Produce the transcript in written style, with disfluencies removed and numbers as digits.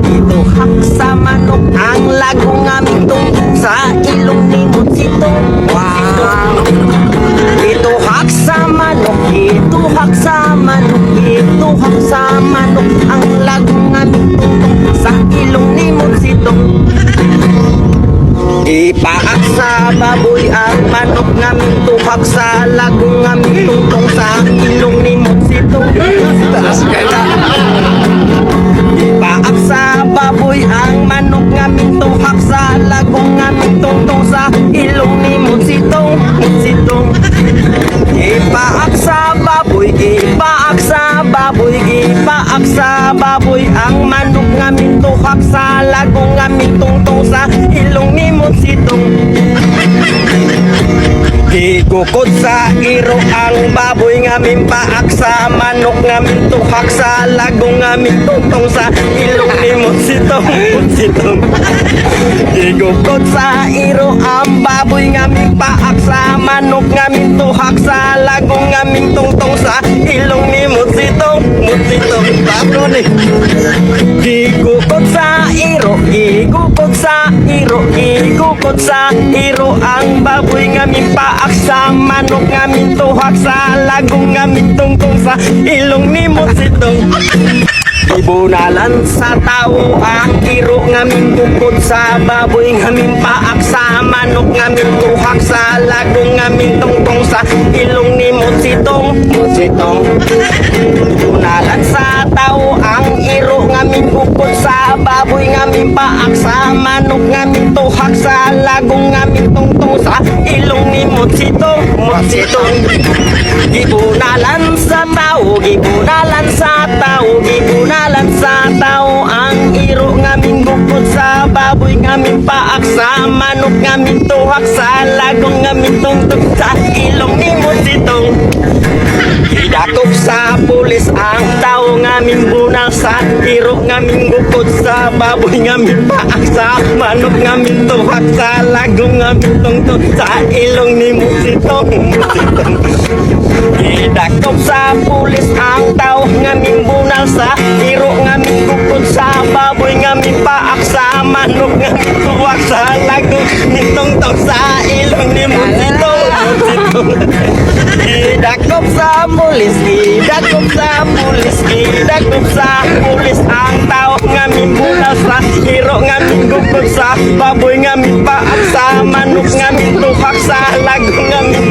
Gituhak sa manok ang lagong aming tungtong sa ilong ni Mutsitong. Wow. Gituhak sa manok, gituhak sa manok, gituhak sa manok ang lagong aming tungtong sa ilong ni Mutsitong. Ipaak sa baboy ang manok ngaming tuhak sa lagong ngaming tungtong sa ilong ni Mutsitong. Ipaak sa baboy ang manok ngaming tuhak sa lagong ngaming tungtong sa ilong ni Mutsitong. Mutsitong. Ipaak sa baboy, ipaak sa baboy, ipaak sa baboy ang manok ngaming tuhak sa lagong ngaming tungtong sa ilong ni Mutsitong. Gigukod sa iro ang baboy ngaming paak sa manok ngaming tuhak sa lagong ngaming tungtong sa ilong ni Mutsitong. Mutsitong. Gigukod sa iro ang baboy ngaming paak sa manok ngaming tuhak sa lagong ngaming tungtong sa ilong ni Mutsitong. Mutsitong. Bako ni. Gigukod sa iro, gigukod sa iro, gigukod sa iro ang baboy ngaming paak sa manok ngaming tuhak sa lagong ngaming tungtong sa ilong ni Mutsitong. Ibunalan sa tao ang iro ngaming bukod sa baboy ngaming paak sa manok ngaming tuhak sa lagong ngaming tungtong sa ilong ni Mutsitong. Mutsitong. Ibunalan sa tao ang iro ngaming bukod sa baboy ngaming paak sa manok ngaming tuhak sa lagong ngaming tungtong sa ilong ni Mutsitong. Mutsitong. Gibunalan sa tao, gibunalan sa tao, gibunalan sa tao ang iro ngaming bukod sa baboy ngaming paak sa manok ngaming tuhak sa lagong ngaming tungtong sa ilong ni Mutsitong. Gidakop sa pulis ang tao ngaming bunal sa iro ngaming bukod sa baboy ngaming paak sa manok ngaming tuhak sa lagong ngaming tungtong sa ilong ni Mutsitong. Mutsitong. Gidakop sa pulis ang tao ngaming bunal sa iro ngaming bukod sa baboy ngaming paak sa manok ngaming tuhak sa lagong ngaming tungtong sa ilong ni Mutsitong. Mutsitong. Gidakop sa pulis, gidakop sa pulis, gidakop sa pulis ang tao ngaming bunal sa iro ngaming bukod sa baboy ngaming paak sa manok ngaming tuhak sa lagong ngaming